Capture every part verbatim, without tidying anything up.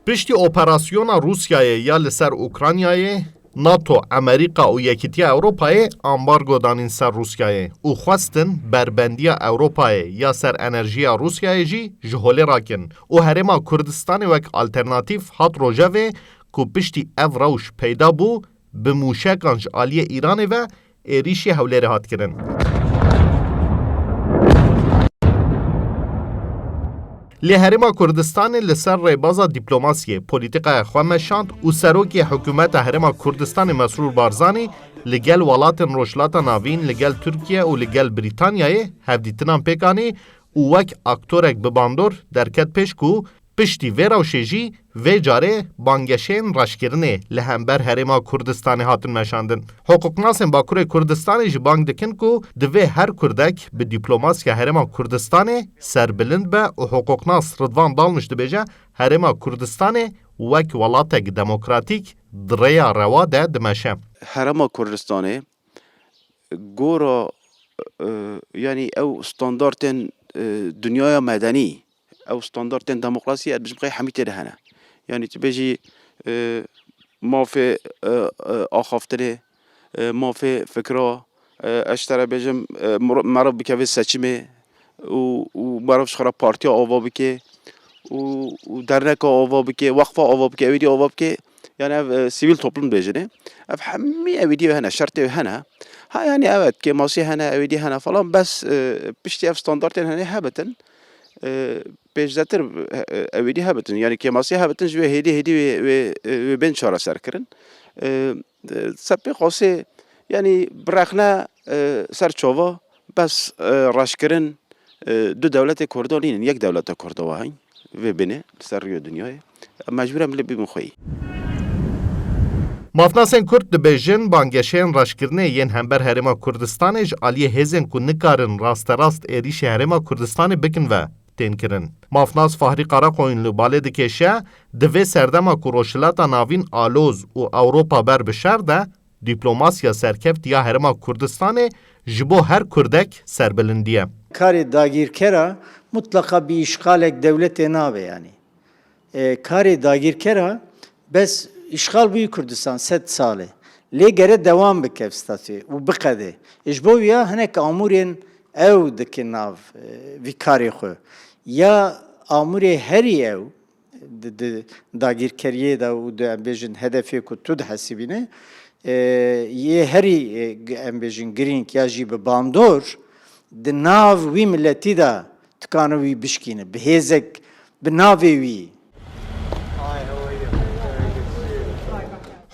Piştî operasyona Rûsyayê ya li ser Ukraynayê, NATO, Amerîka û Yekîtiya Ewropayê ambargo danîn ser Rûsyayê û xwestin berbendiya Ewropayê ya ser enerjiya Rûsyayê jî ji holê rakin û Herêma Kurdistanê wek alternatîf hat rojevê ku piştî ev rewş peyda bû, bi mûşekan ji aliyê Îranê ve êrîşî Hewlêrê hat kirin. Lê Herêma Kurdistanê li ser rêbaza dîplomasiyê polîtîkaya xwe meşand û serokê hikûmeta Herêma Kurdistanê Mesrûr Barzanî li gel welatên Rojhilata Navîn, li gel Tirkiye û li gel Brîtanyayê hevdîtinan pêk anî û wek aktorek bi bandor derket pêş ku piştî vê rewşê jî vê carê banggeşên reşkirinê li hember Herêma Kurdistanê hatin meşandin. Hiqûqnasên Bakurê Kurdistanê jî bang dikin ku divê her Kurdek bi dîplomasiya Herêma Kurdistanê serbilind be û hiqûqnas Ridvan Dalmîş dibêje, Herêma Kurdistanê wek welatek demokratîk di rêya rewa de dimeşe. Herêma Kurdistanê gora, e, yanî ew standartên, e, dinyaya medenî, ew standartên demokrasiyê, ez dibêjim qey hemî tê de hene. Yanî tu bêjî, e, mafê, e, e, axaftinê, e, mafê fikra, e, ez ji te re bêjim, e, mir-, meriv bikeve seçimê û, û meriv ji xwe re partiya ava bike û, û derneka ava bike, weqfa ava bike, ewêdî ava bike, yanî ev, e, sivîl toplum dibêjin ê. Ev hemî ewêdî hene, şertê hene. Ha, yanî evet, kêmasî hene, ewêdî hene falan, bes, e, piştî ev standartên hene hebitin, e, pêşzetir, e, e, ewêdî hebitin. Yanî kêmasî hebitin ji wê hêdî hêdî wê, wê, e, wê bên çareser kirin. E, e, sepê qasê, yanî birexne, e, ser çava, bes, e, reşkirin, e, du dewletê Kurda nînin, yek dewleta Kurda wa hîn. Vê binê, li ser rûyê dinyayê. Mecbûr em lê bibin xweyî. Mafnasên Kurd dibêjin, banggeşeyên reşkirinê yên hember Herêma Kurdistanê ji aliyê hêzên ku nikarin rasterast êrîşê Herêma Kurdistanê bikin ve tên kirin. Mafnas Fahrî Karakoyunlu balê dikêşe, di vê serdema ku Rojhilata Navîn aloz û Ewropa ber bi şer de, dîplomasiya serkeft ya Herêma Kurdistanê ji bo her Kurdek serbilindî ye. Karê dagîrkera mutleqa bi îşxalek dewletê nabe, yanî. E, karê dagîrkera bes îşxal bûyî Kurdistan sed sal e. Lê gere dewam bike statûyê û biqede. E, ji bo wiya hinek amûrên ew dike nav, e, vî karê xwe. Ya amûrê herî ew di, di dagîrkeriyê de û di, em bêjin, hedefê ku tu dihesibîne, e, yê herî, e, em bêjin, girîng ya jî bi bandor di nav wî miletî de dikane wî bişkîne, bi hêzek, bi navê wî.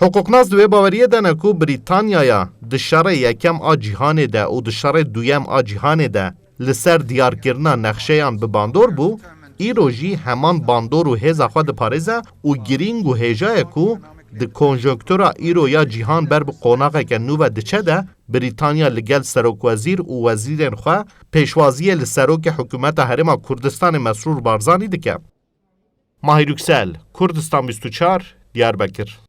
Hiqûqnas di wê baweriyê de ne ku Brîtanyaya di şerê yekem a cîhanê de û di şerê duyem a cîhanê de li ser diyarkirina nexşeyan bi bandor bû, îro jî heman bandor û hêza xwe diparêze û girîng û hêja ye ku di konjonktura îro ya cîhan ber bi qonaxeke nû ve diçe de, Brîtanya li gel serokwezîr û wezîrên xwe pêşwaziyê li serokê hikûmeta Herêma Kurdistanê Mesrûr Barzanî dike. Mahir Yüksel, Kurdistan bîst û çar, Diyarbekir.